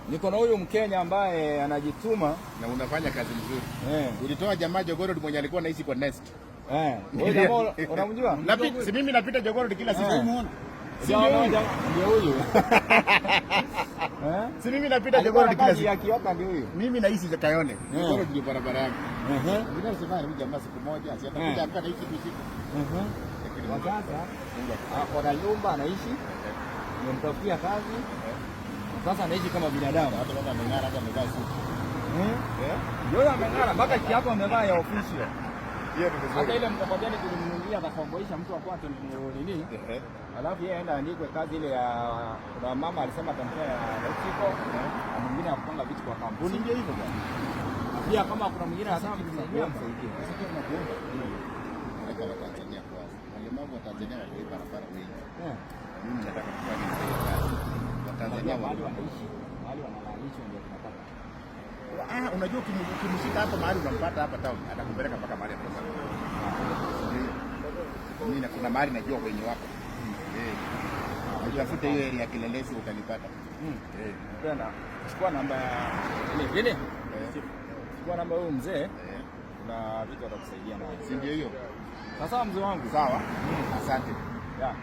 Niko na huyu Mkenya ambaye anajituma. Na unafanya kazi mzuri. Eh. Ulitoa jamaa Jogoo Road mwenye alikuwa anaishi kwa nest. Eh. Huyu jamaa unamjua? Si mimi napita Jogoo Road kila siku. Si Ndio ndio huyu? Ndio huyu. Eh? Si mimi napita Jogoo Alikuwa Road na kila kazi siku. ya kiota ndio huyu. Mimi naishi Kayole. Jogoo Road ndio barabara yangu. Ehe. Nasema huyu jamaa siku moja si atakuja hapa naishi tu siku. Lakini Kwa sasa Mungu ako na nyumba anaishi, nimemtafutia kazi. Sasa anaishi kama binadamu. Hata kama ameng'ara, hata amevaa suti. Eh? Eh? Ndio huyo ameng'ara mpaka kiapo amevaa ya official. Hiyo ni Hata vizuri. ile mkokoteni tulimnunulia akakomboisha mtu wa kwake nini? Alafu yeye aenda andikwe kazi ile ya, kuna mama alisema atampea ya electrical na mwingine ya kupanga vitu kwa kampuni. Si ndio hivyo bwana? Pia kama kuna mwingine anasema msaidie, msaidie. Sasa pia tunakuomba. Nataka wa Tanzania kwanza. Walemavu wa Tanzania wako hii barabara wengi. Mimi nataka kufanya hiyo kazi. Wa Tanzania Mahali wa wanaishi, mahali wanalalishwa ndio tunataka. Ah, unajua ukimshika hapa mahali unampata hapa town, atakupeleka mpaka mahali anatoka. Ndio. Mimi na kuna mahali najua wenye wako. Eh. Utafute hiyo area ya Kileleshwa utanipata. Eh. Tena chukua namba ya ile ile. Chukua namba huyu mzee, kuna vitu atakusaidia nayo. Si ndio hiyo? Sasa mzee wangu. Sawa. Asante. Yeah.